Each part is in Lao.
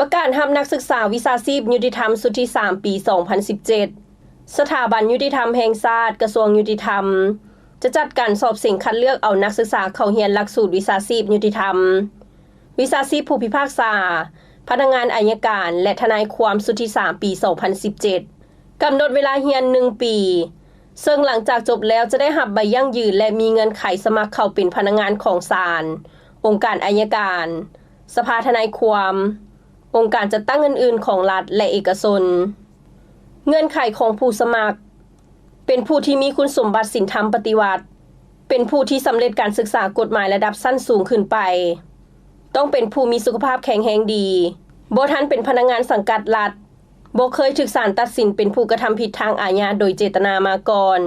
ປະກາດຮັບນັກສຶກສາວິຊາຊີບຍຸຕິທຳຊຸດທີສາມ ປີສອງພັນສິບເຈັດ ສະຖາບັນຍຸຕິທຳແຫ່ງຊາດ ກະຊວງຍຸຕິທຳ ຈະຈັດການສອບເສັງຄັດເລືອກເອົານັກສຶກສາເຂົ້າຮຽນຫຼັກສູດວິຊາຊີບຍຸຕິທຳ, ວິຊາຊີບຜູ້ພິພາກສາ, ພະນັກງານອັຍການ ແລະ ທະນາຍຄວາມຊຸດທີສາມ ປີສອງພັນສິບເຈັດ ກຳນົດເວລາຮຽນໜຶ່ງປີ, ເຊິ່ງຫຼັງຈາກຈົບແລ້ວຈະໄດ້ຮັບໃບຢັ້ງຢືນ ແລະ ມີເງື່ອນໄຂສະໝັກເຂົ້າເປັນພະນັກງານຂອງສານ, ອົງການອັຍການ, ສະພາທະນາຍຄວາມ, ອົງການຈັດຕັ້ງອື່ນໆຂອງລັດ ແລະ ເອກະຊົນ. ເງື່ອນໄຂຂອງຜູ້ສະໝັກ ເປັນຜູ້ທີ່ມີຄຸນສົມບັດສິນທຳປະຕິວັດ, ເປັນຜູ້ທີ່ສຳເລັດການສຶກສາກົດໝາຍລະດັບຊັ້ນສູງຂຶ້ນໄປ, ຕ້ອງເປັນຜູ້ມີສຸຂະພາບແຂງແຮງດີ, ບໍ່ທັນເປັນພະນັກງານສັງກັດລັດ, ບໍ່ເຄີຍຖືກສານຕັດສິນເປັນຜູ້ກະທຳຜິດທາງອາຍາໂດຍເຈດຕະນາມາກ່ອນ,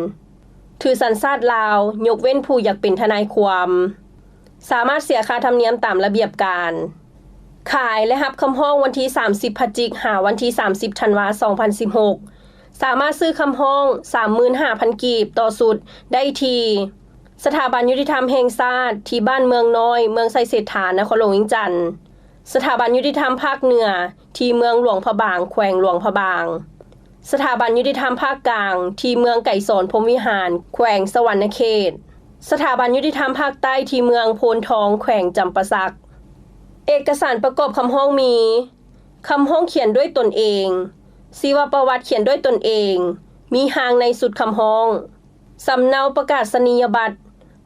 ຖືສັນຊາດລາວ, ຍົກເວັ້ນຜູ້ຢາກເປັນທະນາຍຄວາມ, ສາມາດເສຍຄ່າທຳນຽມຕາມລະບຽບການ. ຂາຍ ແລະ ຮັບຄຳຮ້ອງວັນທີສາມສິບ ພະຈິກ ຫາວັນທີສາມສິບ ທັນວາ ສອງພັນສິບຫົກ ສາມາດຊື້ຄຳຮ້ອງ ສາມໝື່ນຫ້າພັນ ກີບຕໍ່ຊຸດໄດ້ທີ່ ສະຖາບັນຍຸຕິທຳແຫ່ງຊາດ ທີ່ບ້ານເມືອງນ້ອຍ ເມືອງໄຊເສດຖາ ນະຄອນຫຼວງວຽງຈັນ, ສະຖາບັນຍຸຕິທຳພາກເໜືອ ທີ່ເມືອງຫຼວງພະບາງ ແຂວງຫຼວງພະບາງ, ສະຖາບັນຍຸຕິທຳພາກກາງ ທີ່ເມືອງໄກສອນ ພົມວິຫານ ແຂວງສະຫວັນນະເຂດ, ສະຖາບັນຍຸຕິທຳພາກໃຕ້ ທີ່ເມືອງໂພນທອງ ແຂວງຈຳປາສັກ. ເອກະສານປະກອບຄຳຮ້ອງມີ ຄຳຮ້ອງຂຽນດ້ວຍຕົນເອງ, ຊີວະປະຫວັດຂຽນດ້ວຍຕົນເອງ, ມີຮ່າງໃນຊຸດຄຳຮ້ອງ, ສຳເນົາປະກາສະນີຍະບັດ,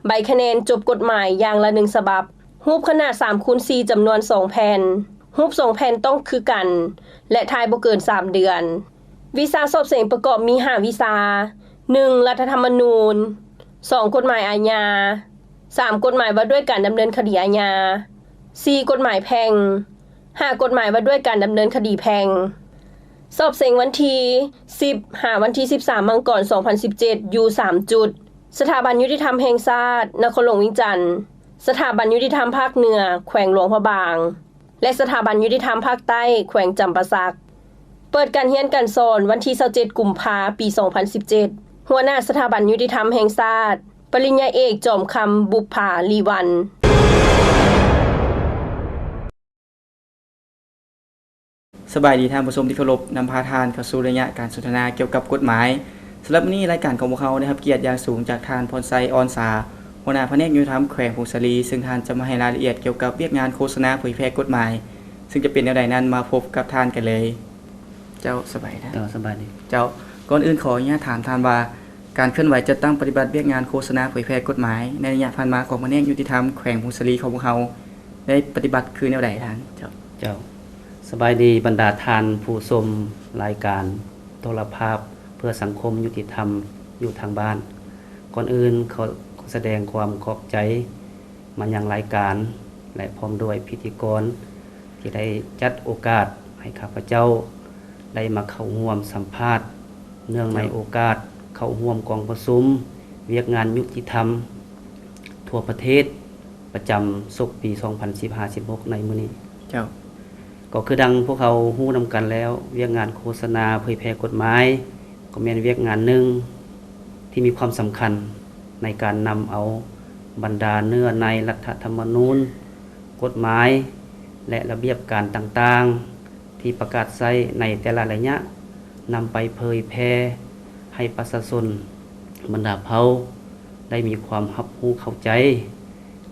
ໃບຄະແນນຈົບກົດໝາຍຢ່າງລະໜຶ່ງສະບັບ, ຮູບຂະໜາດສາມຄູນສີ່ ຈຳນວນສອງແຜ່ນ, ຮູບສອງແຜ່ນຕ້ອງຄືກັນ ແລະ ຖ່າຍບໍ່ເກີນສາມເດືອນ. ວິຊາສອບເສັງປະກອບມີຫ້າວິຊາ, ໜຶ່ງ ລັດຖະທຳມະນູນ, ສອງ ກົດໝາຍອາຍາ, ສາມ ກົດໝາຍວ່າດ້ວຍການດຳເນີນຄະດີອາຍາ, ສີ່ ກົດໝາຍແພ່ງ, ຫ້າ ກົດໝາຍວ່າດ້ວຍການດຳເນີນຄະດີແພ່ງ. ສອບເສັງວັນທີສິບ ຫາວັນທີສິບສາມ ມັງກອນ ສອງພັນສິບເຈັດ ຢູ່ສາມຈຸດ, ສະຖາບັນຍຸຕິທຳແຫ່ງຊາດ ນະຄອນຫຼວງວຽງຈັນ, ສະຖາບັນຍຸຕິທຳພາກເໜືອ ແຂວງຫຼວງພະບາງ ແລະ ສະຖາບັນຍຸຕິທຳພາກໃຕ້ ແຂວງຈຳປາສັກ. ເປີດການຮຽນການສອນວັນທີຊາວເຈັດ ກຸມພາ ປີສອງພັນສິບເຈັດ. ຫົວໜ້າສະຖາບັນຍຸຕິທຳແຫ່ງຊາດ, ປະລິນຍາເອກ ຈອມຄຳ ບຸບຜາລີວັນ. ສະບາຍດີທ່ານຜູ້ຊົມທີ່ເຄົາລົບ, ນຳພາທ່ານເຂົ້າສູ່ໄລຍະການສົນທະນາກ່ຽວກັບກົດໝາຍ. ສຳລັບມື້ນີ້ລາຍການຂອງພວກເຮົາໄດ້ຮັບກຽດຢ່າງສູງຈາກທ່ານ ພອນໄຊ ອອນສາ, ຫົວໜ້າພະແນກຍຸຕິທຳແຂວງຜົ້ງສາລີ, ເຊິ່ງທ່ານຈະມາໃຫ້ລາຍລະອຽດກ່ຽວກັບວຽກງານໂຄສະນາເຜີຍແຜ່ກົດໝາຍ, ເຊິ່ງຈະເປັນແນວໃດນັ້ນ ມາພົບກັບທ່ານກັນເລີຍ. ເຈົ້າ, ສະບາຍດີ. ເຈົ້າ, ສະບາຍດີ. ເຈົ້າ, ກ່ອນອື່ນຂໍອະນຸຍາດຖາມທ່ານວ່າ, ການເຄື່ອນໄຫວຈັດຕັ້ງປະຕິບັດວຽກງານໂຄສະນາເຜີຍແຜ່ກົດໝາຍໃນໄລຍະຜ່ານມາຂອງພະແນກຍຸຕິທຳແຂວງຜົ້ງສາລີຂອງພວກເຮົາ ໄດ້ປະຕິບັດຄືແນວໃດທ່ານ? ເຈົ້າ, ເຈົ້າ, ສະບາຍດີບັນດາທ່ານຜູ້ຊົມລາຍການໂທລະພາບເພື່ອສັງຄົມຍຸຕິທຳຢູ່ທາງບ້ານ. ກ່ອນອື່ນຂໍສະແດງຄວາມຂອບໃຈມາຍັງລາຍການ ແລະ ພ້ອມດ້ວຍພິທີກອນ ທີ່ໄດ້ຈັດໂອກາດໃຫ້ຂ້າພະເຈົ້າໄດ້ມາເຂົ້າຮ່ວມສຳພາດ ເນື່ອງໃນໂອກາດເຂົ້າຮ່ວມກອງປະຊຸມວຽກງານຍຸຕິທຳທົ່ວປະເທດ ປະຈຳສົກປີສອງພັນສິບຫ້າ ສິບຫົກ ໃນມື້ນີ້. ເຈົ້າ. ກໍຄືດັ່ງພວກເຮົາຮູ້ນຳກັນແລ້ວ, ວຽກງານໂຄສະນາເຜີຍແຜ່ກົດໝາຍ ກໍແມ່ນວຽກງານໜຶ່ງທີ່ມີຄວາມສຳຄັນໃນການນຳເອົາບັນດາເນື້ອໃນລັດຖະທຳມະນູນ, ກົດໝາຍ ແລະ ລະບຽບການຕ່າງໆ ທີ່ປະກາດໃຊ້ໃນແຕ່ລະໄລຍະ ນຳໄປເຜີຍແຜ່ໃຫ້ປະຊາຊົນບັນດາເຜົ່າ ໄດ້ມີຄວາມຮັບຮູ້ເຂົ້າໃຈ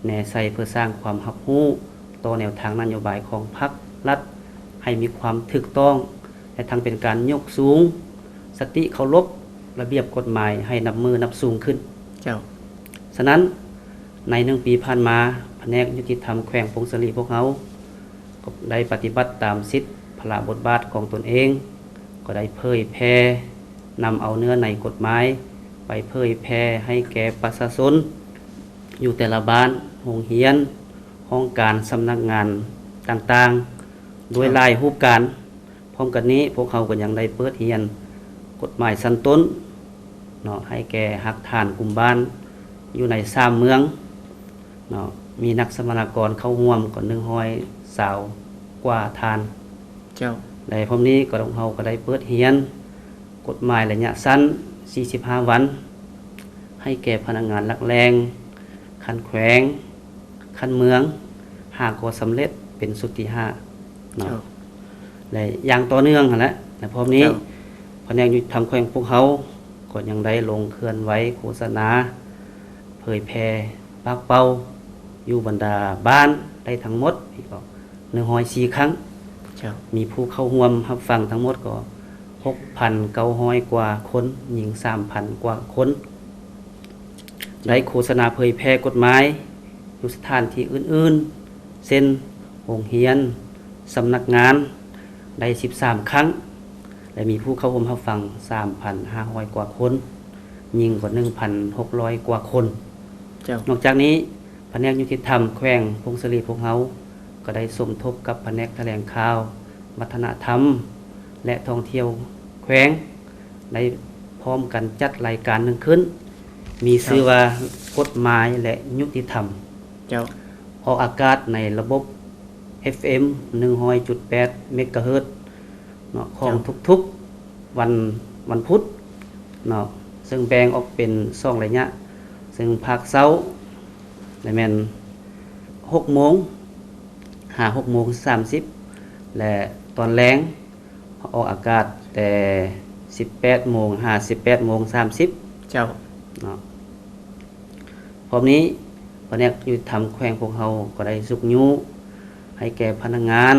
ແນໃສ່ເພື່ອສ້າງຄວາມຮັບຮູ້ຕໍ່ແນວທາງນະໂຍບາຍຂອງພັກລັດ ໃຫ້ມີຄວາມຖືກຕ້ອງ ແລະ ທັງເປັນການຍົກສູງສະຕິເຄົາລົບລະບຽບກົດໝາຍໃຫ້ນັບມື້ນັບສູງຂຶ້ນ. ເຈົ້າ. ສະນັ້ນ, ໃນໜຶ່ງປີຜ່ານມາ, ພະແນກຍຸຕິທຳແຂວງຜົ້ງສາລີພວກເຮົາ ກໍໄດ້ປະຕິບັດຕາມສິດພາລະບົດບາດຂອງຕົນເອງ, ກໍໄດ້ເຜີຍແຜ່ນຳເອົາເນື້ອໃນກົດໝາຍໄປເຜີຍແຜ່ໃຫ້ແກ່ປະຊາຊົນຢູ່ແຕ່ລະບ້ານ, ໂຮງຮຽນ, ຫ້ອງການ, ສຳນັກງານຕ່າງໆ ໂດຍຫຼາຍຮູບການ. ພ້ອມກັນນີ້, ພວກເຮົາກໍຍັງໄດ້ເປີດຮຽນກົດໝາຍຊັ້ນຕົ້ນເນາະ ໃຫ້ແກ່ຮາກຖານກຸ່ມບ້ານຢູ່ໃນສາມເມືອງເນາະ, ມີນັກສຳມະນາກອນເຂົ້າຮ່ວມກໍໜຶ່ງຮ້ອຍຊາວກວ່າທ່ານ. ເຈົ້າ. ແລະ ພ້ອມນີ້ກໍ ເຮົາກໍໄດ້ເປີດຮຽນກົດໝາຍໄລຍະສັ້ນ ສີ່ສິບຫ້າວັນ ໃຫ້ແກ່ພະນັກງານຫຼັກແຫຼ່ງ ຂັ້ນແຂວງ, ຂັ້ນເມືອງ ຫາກໍສຳເລັດເປັນຊຸດທີຫ້າເນາະ. ເຈົ້າ. ແລະ ຢ່າງຕໍ່ເນື່ອງຫັ້ນແຫຼະ. ແລະ ພ້ອມນີ້ ເຈົ້າ ພະແນກຍຸຕິທຳແຂວງພວກເຮົາກໍຍັງໄດ້ລົງເຄື່ອນໄຫວໂຄສະນາ ເຜີຍແຜ່ປາກເປົ່າຢູ່ບັນດາບ້ານໄດ້ທັງໝົດອີກກໍ ໜຶ່ງຮ້ອຍສີ່ຄັ້ງ. ເຈົ້າ. ມີຜູ້ເຂົ້າຮ່ວມຮັບຟັງທັງໝົດກໍ ຫົກພັນເກົ້າຮ້ອຍກວ່າຄົນ, ຍິງ ສາມພັນກວ່າຄົນ. ເຈົ້າ. ໄດ້ໂຄສະນາເຜີຍແຜ່ກົດໝາຍຢູ່ສະຖານທີ່ອື່ນໆ ເຊັ່ນ ໂຮງຮຽນ, ສຳນັກງານ ໄດ້ສິບສາມຄັ້ງ ແລະ ມີຜູ້ເຂົ້າຮ່ວມຮັບຟັງ ສາມພັນຫ້າຮ້ອຍກວ່າຄົນ, ຍິງກໍ ໜຶ່ງພັນຫົກຮ້ອຍກວ່າຄົນ. ເຈົ້າ. ນອກຈາກນີ້ ພະແນກຍຸຕິທຳແຂວງຜົ້ງສາລີພວກເຮົາ ກໍໄດ້ສົມທົບກັບພະແນກຖະແຫຼງຂ່າວ, ວັດທະນະທຳ ແລະ ທ່ອງທ່ຽວແຂວງ ໄດ້ພ້ອມກັນຈັດລາຍການໜຶ່ງຂຶ້ນ ມີ ເຈົ້າ ຊື່ວ່າ ກົດໝາຍ ແລະ ຍຸຕິທຳ. ເຈົ້າ. ອອກອາກາດໃນລະບົບ ເອັຟເອັມ ໜຶ່ງຮ້ອຍຈຸດແປດ ເມກາເຮີດ ເນາະ ຂອງ ເຈົ້າ ທຸກໆວັນ ວັນພຸດເນາະ ເຊິ່ງແບ່ງອອກເປັນສອງໄລຍະ ເຊິ່ງພາກເຊົ້າ ແລະ ແມ່ນ ຫົກໂມງ ຫາ ຫົກໂມງສາມສິບ ແລະ ຕອນແລງ ອອກອາກາດແຕ່ ສິບແປດໂມງ ຫາ ສິບແປດໂມງສາມສິບ. ເຈົ້າ. ເນາະ. ພ້ອມນີ້ ພະແນກຍຸຕິທຳແຂວງພວກເຮົາກໍໄດ້ຊຸກຍູ້ໃຫ້ແກ່ພະນັກງານ,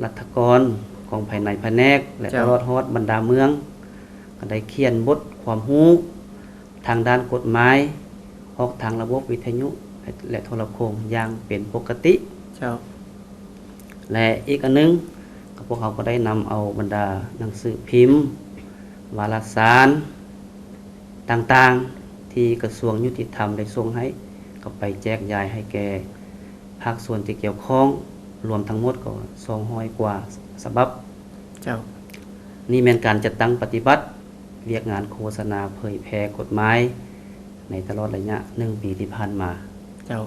ລັດຖະກອນຂອງພາຍໃນພະແນກ ແລະ ເຈົ້າ ຕະຫຼອດຮອດບັນດາເມືອງ ກໍໄດ້ຂຽນບົດຄວາມຮູ້ທາງດ້ານກົດໝາຍ ອອກທາງລະບົບວິທະຍຸ ແລະ ແລະ ໂທລະໂຄ່ງຢ່າງເປັນປົກກະຕິ. ເຈົ້າ. ແລະ ອີກອັນໜຶ່ງ ກໍພວກເຮົາກໍໄດ້ນຳເອົາບັນດາໜັງສືພິມ, ວາລະສານຕ່າງໆ ທີ່ກະຊວງຍຸຕິທຳໄດ້ສົ່ງໃຫ້ ກໍໄປແຈກຢາຍໃຫ້ແກ່ພາກສ່ວນທີ່ກ່ຽວຂ້ອງ ລວມທັງໝົດກໍສອງຮ້ອຍກວ່າສະບັບ. ເຈົ້າ. ນີ້ແມ່ນການຈັດຕັ້ງປະຕິບັດ ວຽກງານໂຄສະນາເຜີຍແຜ່ກົດໝາຍໃນຕະຫຼອດໄລຍະໜຶ່ງປີທີ່ຜ່ານມາ. ເຈົ້າ.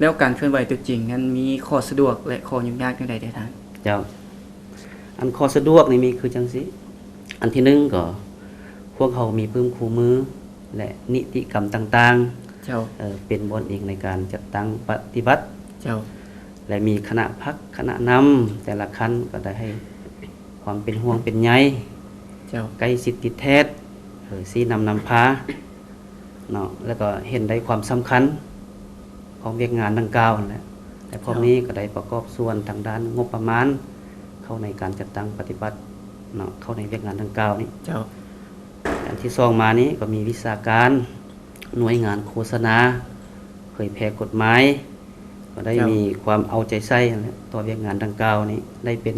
ແລ້ວການເຄື່ອນໄຫວຕົວຈິງນັ້ນມີຂໍ້ສະດວກ ແລະ ຂໍ້ຫຍຸ້ງຍາກແນວໃດແດ່ທ່ານ? ເຈົ້າ. ອັນຂໍ້ສະດວກນີ້ມີຄືຈັ່ງຊີ້, ອັນທີໜຶ່ງກໍພວກເຮົາມີປຶ້ມຄູ່ມື ແລະ ນິຕິກຳຕ່າງໆ ເຈົ້າ. ເອີ ເປັນບ່ອນອີງໃນການຈັດຕັ້ງປະຕິບັດ. ເຈົ້າ. ແລະ ມີຄະນະພັກຄະນະນຳແຕ່ລະຂັ້ນກໍໄດ້ໃຫ້ຄວາມເປັນຫ່ວງເປັນໃຍ. ເຈົ້າ. ໃກ້ຊິດຕິດແທດ ເອີ ຊີ້ນຳນຳພາເນາະ ແລ້ວກໍເຫັນໄດ້ຄວາມສຳຄັນຂອງວຽກງານດັ່ງກ່າວຫັ້ນແຫຼະ ແລະ ພ້ອມ ເຈົ້າ ນີ້ກໍໄດ້ປະກອບສ່ວນທາງດ້ານງົບປະມານເຂົ້າໃນການຈັດຕັ້ງປະຕິບັດເນາະ ເຂົ້າໃນວຽກງານດັ່ງກ່າວນີ້. ເຈົ້າ. ອັນທີສອງມານີ້ກໍມີວິຊາການ ໜ່ວຍງານໂຄສະນາເຜີຍແຜ່ກົດໝາຍ ກໍໄດ້ ເຈົ້າ ມີຄວາມເອົາໃຈໃສ່ຫັ້ນແຫຼະ ຕໍ່ວຽກງານດັ່ງກ່າວນີ້ໄດ້ເປັນ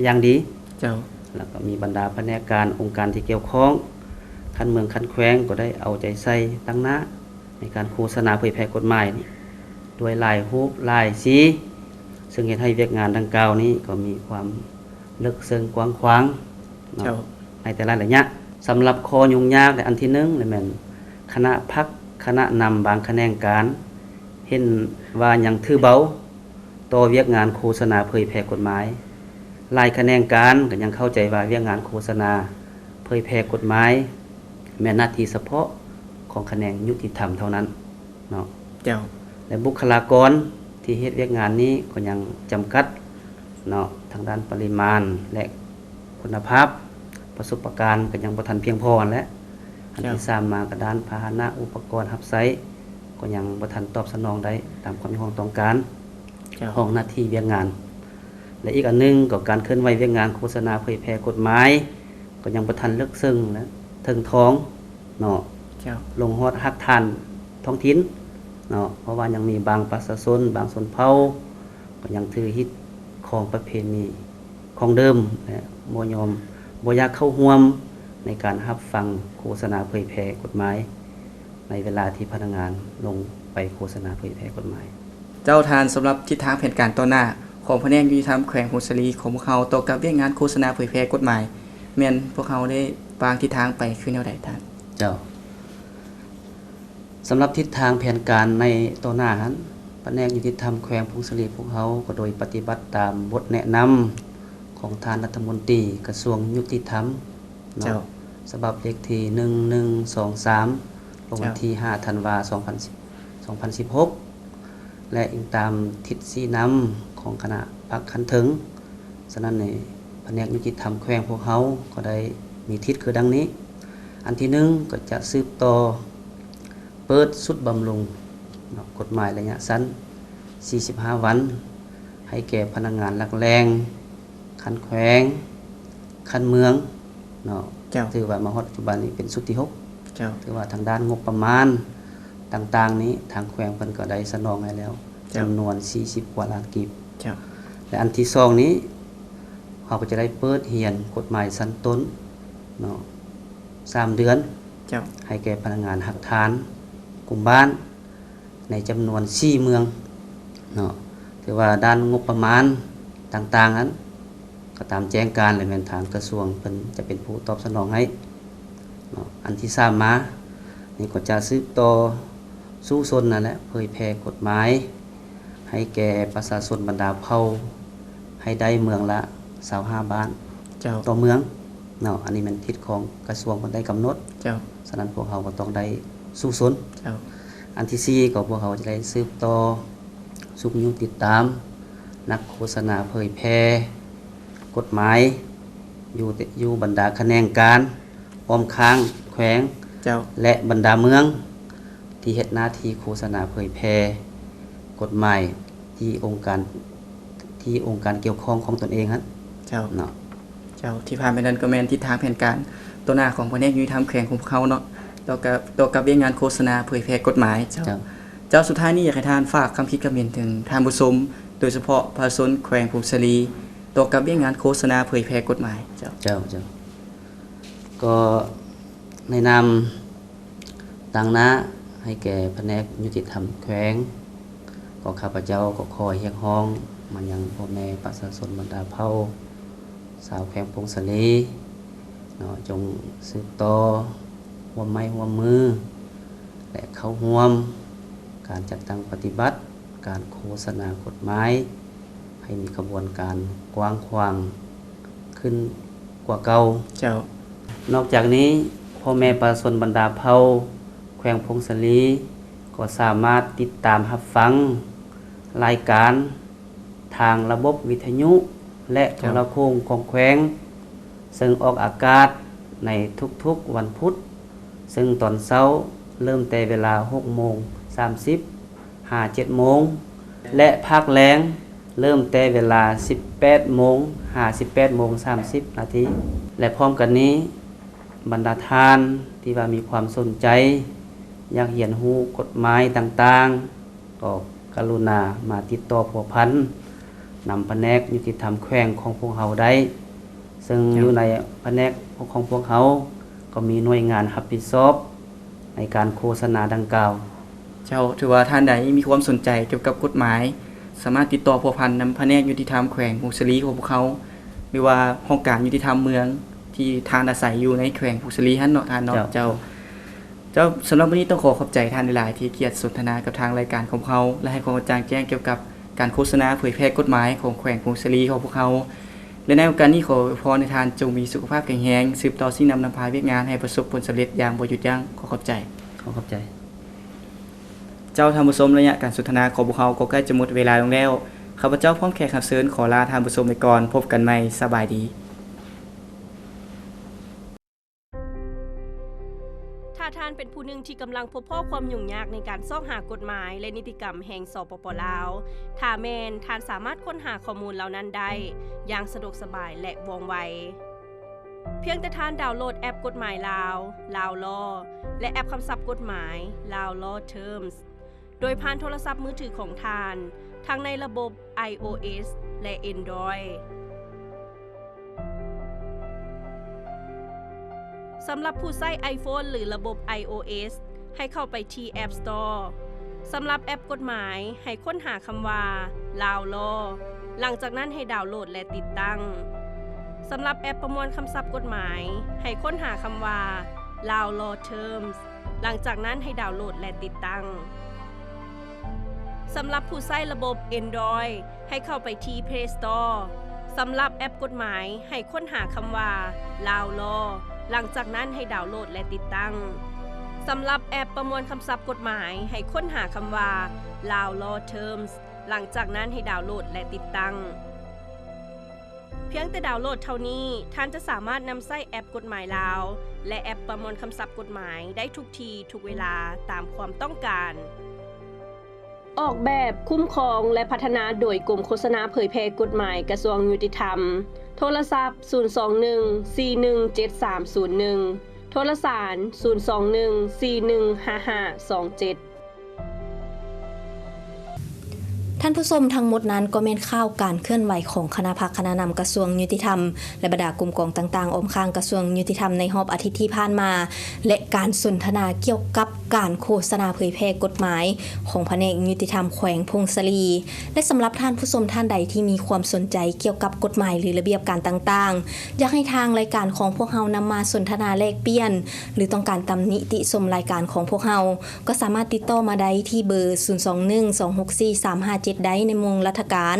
ຢ່າງດີ. ເຈົ້າ. ແລ້ວກໍມີບັນດາພະແນກການ ອົງການທີ່ກ່ຽວຂ້ອງ ຂັ້ນເມືອງ ຂັ້ນແຂວງ ກໍໄດ້ເອົາໃຈໃສ່ຕັ້ງໜ້າໃນການໂຄສະນາເຜີຍແຜ່ກົດໝາຍນີ້ ດ້ວຍຫຼາຍຮູບຫຼາຍສີ ເຊິ່ງເຮັດໃຫ້ວຽກງານດັ່ງກ່າວນີ້ກໍມີຄວາມເລິກເຊິ່ງກວ້າງຂວາງເນາະ ເຈົ້າ ໃນແຕ່ລະໄລຍະ. ສຳລັບຂໍ້ຫຍຸ້ງຍາກ ແລະ ອັນທີໜຶ່ງ ແມ່ນຄະນະພັກຄະນະນຳບາງຂະແໜງການ ເຫັນວ່າຍັງຖືເບົາຕໍ່ວຽກງານໂຄສະນາເຜີຍແຜ່ກົດໝາຍ. ຫຼາຍຂະແໜງການກໍຍັງເຂົ້າໃຈວ່າວຽກງານໂຄສະນາເຜີຍແຜ່ກົດໝາຍ ແມ່ນໜ້າທີ່ສະເພາະຂອງຂະແໜງຍຸຕິທຳເທົ່ານັ້ນເນາະ. ເຈົ້າ. ແລະ ບຸກຄະລາກອນທີ່ເຮັດວຽກງານນີ້ກໍຍັງຈຳກັດເນາະ ທາງດ້ານປະລິມານ ແລະ ຄຸນນະພາບ ປະສົບປະການກໍຍັງບໍ່ທັນພຽງພໍຫັ້ນແຫຼະ. ອັນ ເຈົ້າ ທີສາມມາກໍດ້ານພາຫະນະ ອຸປະກອນຮັບໃຊ້ ກໍຍັງບໍ່ທັນຕອບສະໜອງໄດ້ຕາມຄວາມຮຽກຮ້ອງຕ້ອງການ ເຈົ້າ ຂອງໜ້າທີ່ວຽກງານ. ແລະ ອີກອັນໜຶ່ງກໍການເຄື່ອນໄຫວວຽກງານໂຄສະນາເຜີຍແຜ່ກົດໝາຍ ກໍຍັງບໍ່ທັນເລິກເຊິ່ງ ແລະ ເຖິງຖອງເນາະ ເຈົ້າ ລົງຮອດຮາກຖານທ້ອງຖິ່ນເນາະ ເພາະວ່າຍັງມີບາງປະຊາຊົນ ບາງຊົນເຜົ່າ ກໍຍັງຖືຮີດຄອງປະເພນີ ຂອງເດີມ ແລະ ບໍ່ຍອມ ບໍ່ຢາກເຂົ້າຮ່ວມໃນການຮັບຟັງໂຄສະນາເຜີຍແຜ່ກົດໝາຍ ໃນເວລາທີ່ພະນັກງານລົງໄປໂຄສະນາເຜີຍແຜ່ກົດໝາຍ. ເຈົ້າທ່ານ, ສຳລັບທິດທາງແຜນການຕໍ່ໜ້າຂອງພະແນກຍຸຕິທຳແຂວງຜົ້ງສາລີຂອງພວກເຮົາຕໍ່ກັບວຽກງານໂຄສະນາເຜີຍແຜ່ກົດໝາຍ ແມ່ນພວກເຮົາໄດ້ວາງທິດທາງໄປຄືແນວໃດທ່ານ? ເຈົ້າ. ສຳລັບທິດທາງແຜນການໃນຕໍ່ໜ້າຫັ້ນ, ພະແນກຍຸຕິທຳແຂວງຜົ້ງສາລີພວກເຮົາກໍໂດຍປະຕິບັດຕາມບົດແນະນຳຂອງທ່ານລັດຖະມົນຕີກະຊວງຍຸຕິທຳເນາະ, ເຈົ້າ. ສະບັບເລກທີໜຶ່ງໜຶ່ງສອງສາມ ລົງວັນ ເຈົ້າ. ທີຫ້າທັນວາ ສອງພັນສິບ ສອງພັນສິບຫົກ ແລະ ອີງຕາມທິດຊີ້ນຳຂອງຄະນະພັກຂັ້ນເທິງ ສະນັ້ນໃນພະແນກຍຸຕິທຳແຂວງພວກເຮົາກໍໄດ້ມີທິດຄືດັ່ງນີ້. ອັນທີໜຶ່ງກໍຈະສືບຕໍ່ເປີດຊຸດບຳລຸງເນາະ ກົດໝາຍໄລຍະສັ້ນ ສີ່ສິບຫ້າວັນ ໃຫ້ແກ່ພະນັກງານຫຼັກແຫຼ່ງ ຂັ້ນແຂວງ ຂັ້ນເມືອງເນາະ. ເຈົ້າ. ຖືວ່າມາຮອດປັດຈຸບັນນີ້ເປັນຊຸດທີຫົກ. ເຈົ້າ. ຖືວ່າທາງດ້ານງົບປະມານຕ່າງໆນີ້ ທາງແຂວງເພິ່ນກໍໄດ້ສະໜອງໃຫ້ແລ້ວ ເຈົ້າ. ຈຳນວນສີ່ສິບກວ່າລ້ານກີບ. ເຈົ້າ. ແລະ ອັນທີສອງນີ້ ເຮົາກໍຈະໄດ້ເປີດຮຽນກົດໝາຍຊັ້ນຕົ້ນເນາະ ສາມເດືອນ. ເຈົ້າ. ໃຫ້ແກ່ພະນັກງານຮາກຖານກຸ່ມບ້ານ ໃນຈຳນວນສີ່ເມືອງເນາະ. ຖືວ່າດ້ານງົບປະມານຕ່າງໆນັ້ນ ກໍຕາມແຈ້ງການ ແລະ ແມ່ນທາງກະຊວງເພິ່ນຈະເປັນຜູ້ຕອບສະໜອງໃຫ້ເນາະ. ອັນທີສາມມານີ້ກໍຈະສືບຕໍ່ສູ້ຊົນນັ້ນແຫຼະ ເຜີຍແຜ່ກົດໝາຍໃຫ້ແກ່ປະຊາຊົນບັນດາເຜົ່າ ໃຫ້ໄດ້ເມືອງລະຊາວຫ້າບ້ານ ເຈົ້າ. ຕໍ່ເມືອງເນາະ. ອັນນີ້ແມ່ນທິດຂອງກະຊວງເພິ່ນໄດ້ກຳນົດ. ເຈົ້າ. ສະນັ້ນພວກເຮົາກໍຕ້ອງໄດ້ສູ້ຊົນ. ເຈົ້າ. ອັນທີສີ່ ກໍພວກເຮົາຈະໄດ້ສືບຕໍ່ຊຸກຍູ້ຕິດຕາມນັກໂຄສະນາເຜີຍແຜ່ກົດໝາຍ ຢູ່ແຕ່ ຢູ່ບັນດາຂະແໜງການອ້ອມຂ້າງແຂວງ ເຈົ້າ. ແລະ ບັນດາເມືອງ ທີ່ເຮັດໜ້າທີ່ໂຄສະນາເຜີຍແຜ່ກົດໝາຍທີ່ອົງການ ທີ່ອົງການກ່ຽວຂ້ອງຂອງຕົນເອງຫັ້ນ. ເຈົ້າ. ເນາະ. ເຈົ້າ. ທີ່ຜ່ານມານັ້ນກໍແມ່ນທິດທາງແຜນການຕໍ່ໜ້າຂອງພະແນກຍຸຕິທຳແຂວງຂອງພວກເຮົາເນາະ ຕໍ່ກັບ ຕໍ່ກັບວຽກງານໂຄສະນາເຜີຍແຜ່ກົດໝາຍ. ເຈົ້າ. ເຈົ້າ. ເຈົ້າ. ສຸດທ້າຍນີ້ຢາກໃຫ້ທ່ານຝາກຄຳຄິດຄຳເຫັນເຖິງທ່ານຜູ້ຊົມ ໂດຍສະເພາະປະຊາຊົນແຂວງຜົ້ງສາລີ ຕໍ່ກັບວຽກງານໂຄສະນາເຜີຍແຜ່ກົດໝາຍ. ເຈົ້າ. ເຈົ້າ. ເຈົ້າ. ກໍໃນນາມຕາງໜ້າໃຫ້ແກ່ພະແນກຍຸຕິທຳແຂວງ ກໍຂ້າພະເຈົ້າກໍຂໍຮຽກຮ້ອງມາຍັງພໍ່ແມ່ປະຊາຊົນບັນດາເຜົ່າຊາວແຂວງຜົ້ງສາລີເນາະ ຈົ່ງສືບຕໍ່ຮ່ວມໄມ້ຮ່ວມມື ແລະ ເຂົ້າຮ່ວມການຈັດຕັ້ງປະຕິບັດການໂຄສະນາກົດໝາຍ ໃຫ້ມີຂະບວນການກວ້າງຂວາງຂຶ້ນກວ່າເກົ່າ. ເຈົ້າ. ນອກຈາກນີ້ ພໍ່ແມ່ປະຊາຊົນບັນດາເຜົ່າແຂວງຜົ້ງສາລີ ກໍສາມາດຕິດຕາມຮັບຟັງລາຍການທາງລະບົບວິທະຍຸ ແລະ ເຈົ້າ. ໂທລະໂຄ່ງຂອງແຂວງ ເຊິ່ງອອກອາກາດໃນທຸກໆວັນພຸດ ເຊິ່ງຕອນເຊົ້າເລີ່ມແຕ່ເວລາຫົກໂມງສາມສິບ ຫາເຈັດໂມງ ແລະ ພາກແລງເລີ່ມແຕ່ເວລາສິບແປດໂມງ ຫາສິບແປດໂມງສາມສິບນາທີ. ແລະ ພ້ອມກັນນີ້ ບັນດາທ່ານທີ່ວ່າມີຄວາມສົນໃຈ ຢາກຮຽນຮູ້ກົດໝາຍຕ່າງໆ ກໍກະລຸນາມາຕິດຕໍ່ພົວພັນນຳພະແນກຍຸຕິທຳແຂວງຂອງພວກເຮົາໄດ້ ເຊິ່ງ ເຈົ້າ. ຢູ່ໃນພະແນກຂອງພວກເຮົາ ກໍມີໜ່ວຍງານຮັບຜິດຊອບໃນການໂຄສະນາດັ່ງກ່າວ. ເຈົ້າ. ຖືວ່າທ່ານໃດມີຄວາມສົນໃຈກ່ຽວກັບກົດໝາຍ ສາມາດຕິດຕໍ່ພົວພັນນຳພະແນກຍຸຕິທຳແຂວງຜົ້ງສາລີຂອງພວກເຮົາ ຫຼືວ່າຫ້ອງການຍຸຕິທຳເມືອງທີ່ທ່ານອາໄສຢູ່ໃນແຂວງຜົ້ງສາລີຫັ້ນເນາະທ່ານເນາະ. ເຈົ້າ. ເຈົ້າ. ເຈົ້າ. ສຳລັບມື້ນີ້ຕ້ອງຂໍຂອບໃຈທ່ານຫຼາຍໆ ທີ່ໃຫ້ກຽດສົນທະນາກັບທາງລາຍການຂອງເຮົາ ແລະ ໃຫ້ຄວາມກະຈ່າງແຈ້ງກ່ຽວກັບການໂຄສະນາເຜີຍແຜ່ກົດໝາຍຂອງແຂວງຜົ້ງສາລີຂອງພວກເຮົາ ແລະ ໃນໂອກາດນີ້ຂໍອວຍພອນໃຫ້ທ່ານຈົ່ງມີສຸຂະພາບແຂງແຮງ ສືບຕໍ່ຊີ້ນຳນຳພາວຽກງານໃຫ້ປະສົບຜົນສຳເລັດຢ່າງບໍ່ຢຸດຢັ້ງ. ຂໍຂອບໃຈ. ຂໍຂອບໃຈ. ເຈົ້າ. ທ່ານຜູ້ຊົມ, ໄລຍະການສົນທະນາຂອງພວກເຮົາກໍໃກ້ຈະໝົດເວລາລົງແລ້ວ. ຂ້າພະເຈົ້າພ້ອມແຂກຮັບເຊີນຂໍລາທ່ານຜູ້ຊົມໄປກ່ອນ. ພົບກັນໃໝ່. ສະບາຍດີ. ຖ້າທ່ານເປັນຜູ້ໜຶ່ງທີ່ກຳລັງພົບພໍ້ຄວາມຫຍຸ້ງຍາກໃນການຊອກຫາກົດໝາຍ ແລະ ນິຕິກຳແຫ່ງ ສປປ ລາວ, ຖ້າແມ່ນ, ທ່ານສາມາດຄົ້ນຫາຂໍ້ມູນເຫຼົ່ານັ້ນໄດ້ຢ່າງສະດວກສະບາຍ ແລະ ວ່ອງໄວ. ພຽງແຕ່ທ່ານດາວໂຫຼດແອັບກົດໝາຍລາວ, Lao Law ແລະ ແອັບຄຳສັບກົດໝາຍ, Lao Law Terms ໂດຍຜ່ານໂທລະສັບມືຖືຂອງທ່ານ, ທັງໃນລະບົບ iOS ແລະ Android. ສຳລັບຜູ້ໃຊ້ iPhone ຫຼື ລະບົບ iOS ໃຫ້ເຂົ້າໄປທີ່ App Store. ສຳລັບແອັບກົດໝາຍ, ໃຫ້ຄົ້ນຫາຄຳວ່າ Lao Law ຫຼັງຈາກນັ້ນໃຫ້ດາວໂຫຼດ ແລະ ຕິດຕັ້ງ. ສຳລັບແອັບປະມວນຄຳສັບກົດໝາຍ, ໃຫ້ຄົ້ນຫາຄຳວ່າ Lao Law Terms ຫຼັງຈາກນັ້ນໃຫ້ດາວໂຫຼດ ແລະ ຕິດຕັ້ງ. ສຳລັບຜູ້ໃຊ້ລະບົບ Android ໃຫ້ເຂົ້າໄປທີ່ Play Store. ສຳລັບແອັບກົດໝາຍ, ໃຫ້ຄົ້ນຫາຄຳວ່າ Lao Law ຫຼັງຈາກນັ້ນໃຫ້ດາວໂຫຼດ ແລະ ຕິດຕັ້ງ. ສຳລັບແອັບປະມວນຄຳສັບກົດໝາຍ, ໃຫ້ຄົ້ນຫາຄຳວ່າ Lao Law Terms ຫຼັງຈາກນັ້ນໃຫ້ດາວໂຫຼດ ແລະ ຕິດຕັ້ງ. ພຽງແຕ່ດາວໂຫຼດເທົ່ານີ້, ທ່ານຈະສາມາດນຳໃຊ້ແອັບກົດໝາຍລາວ ແລະ ແອັບປະມວນຄຳສັບກົດໝາຍໄດ້ທຸກທີ່ທຸກເວລາຕາມຄວາມຕ້ອງການ. ອອກແບບ, ຄຸ້ມຄອງ ແລະ ພັດທະນາໂດຍກົມໂຄສະນາເຜີຍແຜ່ກົດໝາຍກະຊວງຍຸຕິທຳ. ໂທລະສັບ ສູນສອງໜຶ່ງ ສີ່ໜຶ່ງເຈັດສາມສູນໜຶ່ງ, ໂທລະສານ ສູນສອງໜຶ່ງ ສີ່ໜຶ່ງຫ້າຫ້າສອງເຈັດ. ທ່ານຜູ້ຊົມ, ທັງໝົດນັ້ນກໍແມ່ນຂ່າວການເຄື່ອນໄຫວຂອງຄະນະພັກຄະນະນຳກະຊວງຍຸຕິທຳ ແລະ ບັນດາກົມກອງຕ່າງໆອ້ອມຂ້າງກະຊວງຍຸຕິທຳໃນຮອບອາທິດທີ່ຜ່ານມາ ແລະ ການສົນທະນາກ່ຽວກັບການໂຄສະນາເຜີຍແຜ່ກົດໝາຍຂອງພະແນກຍຸຕິທຳແຂວງຜົ້ງສາລີ. ແລະ ສຳລັບທ່ານຜູ້ຊົມທ່ານໃດທີ່ມີຄວາມສົນໃຈກ່ຽວກັບກົດໝາຍ ຫຼື ລະບຽບການຕ່າງໆ, ຢາກໃຫ້ທາງລາຍການຂອງພວກເຮົານຳມາສົນທະນາແລກປ່ຽນ ຫຼື ຕ້ອງການຕຳໜິຕິຊົມລາຍການຂອງພວກເຮົາ, ກໍສາມາດຕິດຕໍ່ມາໄດ້ທີ່ເບີ ສູນສອງໜຶ່ງ ສອງຫົກສີ່ ສາມຫ້າເຈັດ ໄດ້ໃນໂມງລັດຖະການ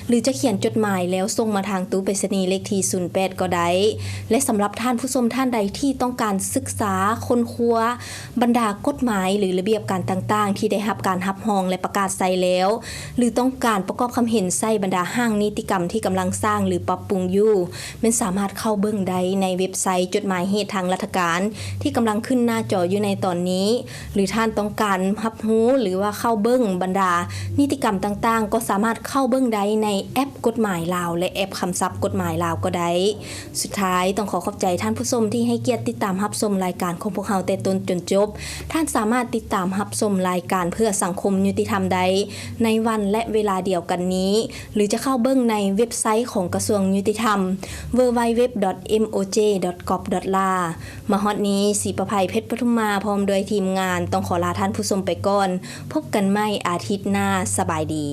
ຫຼື ຈະຂຽນຈົດໝາຍແລ້ວສົ່ງມາທາງຕູ້ໄປສະນີເລກທີສູນແປດກໍໄດ້. ແລະ ສຳລັບທ່ານຜູ້ຊົມທ່ານໃດທີ່ຕ້ອງການສຶກສາຄົ້ນຄວ້າບັນດາກົດໝາຍ ຫຼື ລະບຽບການຕ່າງໆທີ່ໄດ້ຮັບການຮັບຮອງ ແລະ ປະກາດໃຊ້ແລ້ວ ຫຼື ຕ້ອງການປະກອບຄຳເຫັນໃສ່ບັນດາຮ່າງນິຕິກຳທີ່ກຳລັງສ້າງ ຫຼື ປັບປຸງຢູ່, ແມ່ນສາມາດເຂົ້າເບິ່ງໄດ້ໃນເວັບໄຊຈົດໝາຍເຫດທາງລັດຖະການທີ່ກຳລັງຂຶ້ນໜ້າຈໍຢູ່ໃນຕອນນີ້. ຫຼື ທ່ານຕ້ອງການຮັບຮູ້ ຫຼື ວ່າເຂົ້າເບິ່ງບັນດານິຕິກຳຕ່າງໆ ກໍສາມາດເຂົ້າເບິ່ງໄດ້ໃນແອັບກົດໝາຍລາວ ແລະ ແອັບຄຳສັບກົດໝາຍລາວກໍໄດ້. ສຸດທ້າຍ, ຕ້ອງຂໍຂອບໃຈທ່ານຜູ້ຊົມທີ່ໃຫ້ກຽດຕິດຕາມຮັບຊົມລາຍການຂອງພວກເຮົາແຕ່ຕົ້ນຈົນຈົບ. ທ່ານສາມາດຕິດຕາມຮັບຊົມລາຍການເພື່ອສັງຄົມຍຸຕິທຳໄດ້ໃນວັນ ແລະ ເວລາດຽວກັນນີ້ ຫຼື ຈະເຂົ້າເບິ່ງໃນເວັບໄຊຂອງກະຊວງຍຸຕິທຳ ดับเบิลยู ดับเบิลยู ดับเบิลยู ดอท เอ็ม โอ เจ ดอท กอฟ ดอท ลาว ມາຮອດນີ້ ສີປະໄພ ເພັດປະທຸມມາ ພ້ອມດ້ວຍທີມງານ ຕ້ອງຂໍລາທ່ານຜູ້ຊົມໄປກ່ອນ. ພົບກັນໃໝ່ອາທິດໜ້າ. ສະບາຍດີ.